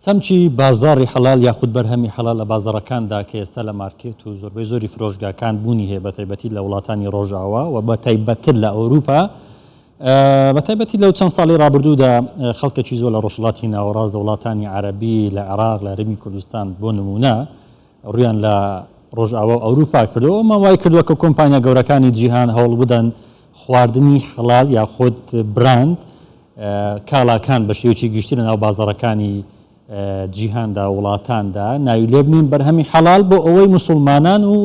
چەمکی بازاڕی حەڵاڵ یاخود بەرهەمی حەڵاڵ لە بازاڕەکاندا کە ئێستا لە مارکێت و زۆربەی زۆری فرۆشگاکان بوونی هەیە بەتایبەتی لە وڵاتانی ڕۆژاوا و بەتایبەتر لە ئەوروپا بە تایبەتی لەو چەند ساڵی ڕابردوودا خەڵکێکی زۆر لە ڕۆژهەڵاتی ناوەڕاست لە وڵاتانی عەرەبی لە عێراق لە هەرێمی کوردستان بۆ نموونە ڕوویان لە ڕۆژئاوا و ئەوروپا کردووە ئەمە وای کردووە کە کۆمپانیا گەورەکانی جیهان هەوڵ بدەن خواردنی حەڵال یاخود براند کاڵاکان بە شێوەیەکی گشتی لە ناو بازاڕەکانی جیهاندا وڵاتاندا ناوی لێبنێن بەرهەمی حەڵال بۆ ئەوەی مسلمانان و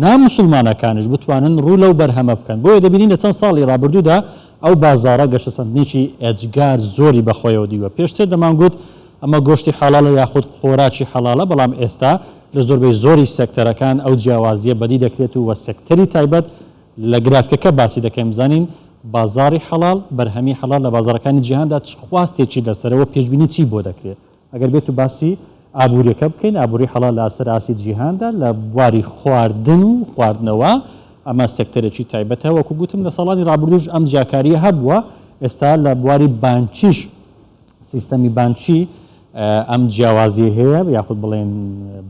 ناموسڵمانەکانیش بتوانن ڕوو لەو بەرهەمە بکەن، بۆیە دەبینین لە چەند ساڵی ڕابردوودا ئەو بازاڕە گەشەسەندنێکی ئێجگار زۆری بەخۆیەوە دیوە، پێشتر دەمانگوت ئەمە گۆشتی حەڵاڵە یاخود خۆراکی حەڵاڵە، بەڵام ئێستا لە زۆربەی زۆری سێکتەرەکان ئەو جیاوازییە بەدی دەکرێت و وە سێکتەری تایبەت لە گرافیکەکە باسی دەکەین بزانین بازاڕی حەڵاڵ، بەرهەمی حەڵاڵ لە بازاڕەکانی جیهاندا چ خواستێکی لەسەرە و پێشبینی چی بۆ دەکرێت. ئەگەر بێت و باسی ئابووریەکە بکەین، ئابووری حەڵاڵ لە سەر ئاستی جیهاندا لە بواری خواردن و خواردنەوە ئەمە سێکتەرێکی تایبەتە، وەکو گوتم لە ساڵانی ڕابردووش ئەم جیاکارییە هەبووە، ئێستا لە بواری بانکیش سیستەمی بانکی ئەم جیاوازیە هەیە یاخود بڵێن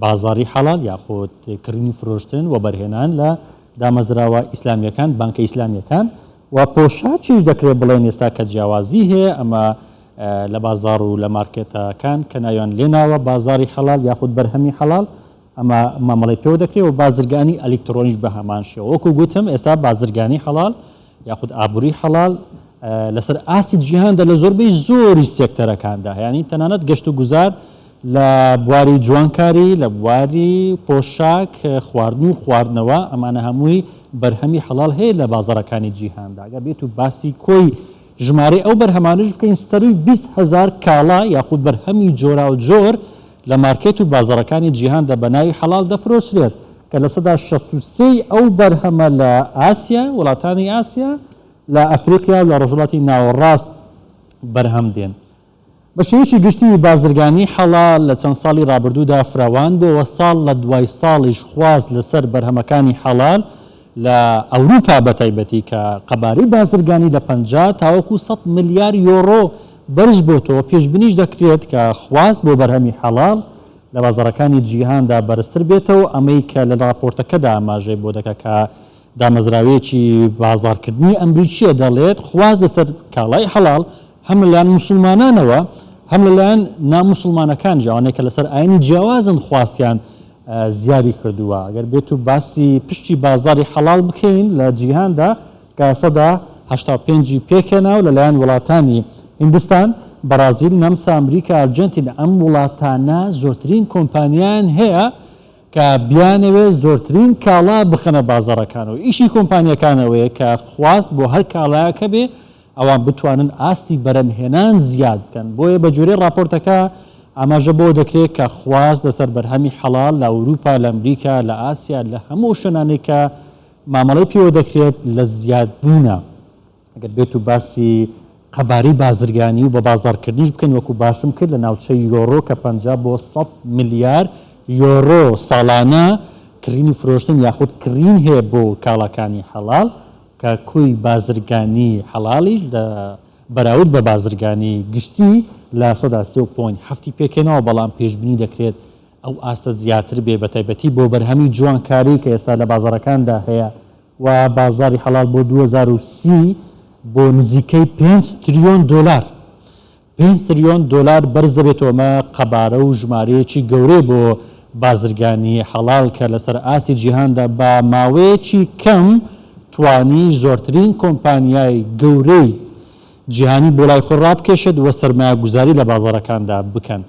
بازاری حەڵال یاخود کڕین و فرۆشتن وەبەرهێنان لە دامەزراوە ئیسلامیەکان بانکە ئیسلامیەکان و پۆشاکیش دەکرێت بڵێن ئێستا کە جیاوازی هەیە ئەمە لە بازاڕ و لە مارکێتەکان کە ناویان لێناوە بازاڕی حەڵاڵ یاخود بەرهەمی حەڵاڵ ئەمە مامەڵەی پێوە دەکرێت و بازرگانی ئەلیکترۆنیش بە هەمان شێوە وەکو گوتم ئێستا بازرگانی حەڵاڵ یاخود ئابووری حەڵاڵ لەسەر ئاستی جیهاندا لە زۆربەی زۆری سێکتەرەکاندا هەیانی تەنانەت گەشت و گوزار لە بواری جوانکاری لە بواری پۆشاک خواردن و خواردنەوە ئەمانە هەمووی بەرهەمی حەڵاڵ هەیە لە بازاڕەکانی جیهاندا گەر بێت و باسی کۆی ژمارەی ئەو بەرهەمانەش بکەین سەرووی 20 هەزار کاڵا یاخود بەرهەمی جۆراوجۆر لە مارکێت و بازاڕەکانی جیهاندا بە ناوی حەڵاڵ دەفرۆشرێت کە 63% ی ئەو بەرهەمە لە ئاسیا، وڵاتانی ئاسیا، لە ئەفریقیا و لە ڕۆژهەڵاتی ناوەڕاست بەرهەم دێن. بە شێوەیەکی گشتی بازرگانی حەڵاڵ لە چەند ساڵی ڕابردوودا فراوان بووە و ساڵ لە دوای ساڵیش خواست لەسەر بەرهەمەکانی حەڵاڵ لە ئەوروپا بەتایبەتی کە قەبارەی بازرگانی لە 50 تاوەکو 100 ملیار یۆرۆ بەرز بۆتەوە، پێشبینیش دەکرێت کە خواست بۆ بەرهەمی حەڵاڵ لە بازاڕەکانی جیهاندا بەرزتر بێتەوە، ئەمەی کە لە ڕاپۆرتەکەدا ئاماژەی بۆ دەکات کە دامەزراوەیەکی بازاڕکردنی ئەمریکییە دەڵێت، خواست لەسەر کاڵای حەڵاڵ هەم لەلایەن موسڵمانانەوە هەم لەلایەن ناموسڵمانەکانیش ئەوانەی کە لەسەر ئاینی جیاوازن خواستیان زیادی کردووە. گەر بێت و باسی پشکی بازاڕی حەڵاڵ بکەین لە جیهاندا کە 85% ی پێکهێنا و لەلایەن وڵاتانی هیندستان، بەڕازیل، نەمسا، ئەمریکا، ئەرجەنتین ئەم وڵاتانە زۆرترین کۆمپانیایان هەیە کە بیانەوێت زۆرترین کاڵا بخەنە بازاڕەکانەوە. ئیشی کۆمپانیاکان ئەوەیە کە خواست بۆ هەر کاڵایەک هەبێ ئەوان بتوانن ئاستی بەرەمهێنان زیاد بکەن، بۆیە بەگوێرەی ڕاپۆرتەکە ئاماژە بەوە دەکرێت کە خواست لەسەر بەرهەمی حەڵاڵ لە ئەوروپا، لە ئەمریکا، لە ئاسیا، لە هەموو ئەو شوێنانەی کە مامەڵەی پێوە دەکرێت لە زیادبوونە. ئەگەر بێت و باسی قەبارەی بازرگانی و بەبازاڕکردنیش بکەین وەکو باسم کرد لە ناوچەی یۆرۆ کە 50 بۆ 100 ملیار یۆرۆ ساڵانە کڕین و فرۆشتن یاخود کڕین هەیە بۆ کاڵاکانی حەڵاڵ کە کۆی بازرگانی حەڵاڵیش لە بەراورد بە بازرگانی گشتی 3.7% ی پێکهێناوە، بەڵام پێشبینی دەکرێت ئەو ئاستە زیاتر بێ بەتایبەتی بۆ بەرهەمی جوانکاری کە ئێستا لە بازاڕەکاندا هەیە و بازاڕی حەڵاڵ بۆ 2030 بۆ نزیکەی 5 تریۆن دۆلار 5 تریۆن دۆلار بەرز دەبێتەوە، ئەمە قەبارە و ژمارەیەکی گەورەیە بۆ بازرگانی حەڵاڵ کە لەسەر ئاستی جیهاندا بە ماوەیەکی کەم توانی زۆرترین کۆمپانیای گەورەی جیهانی بۆ لای خۆی ڕابکێشێت و سەرمایەگوزاری لە بازاڕەکاندا بکەن.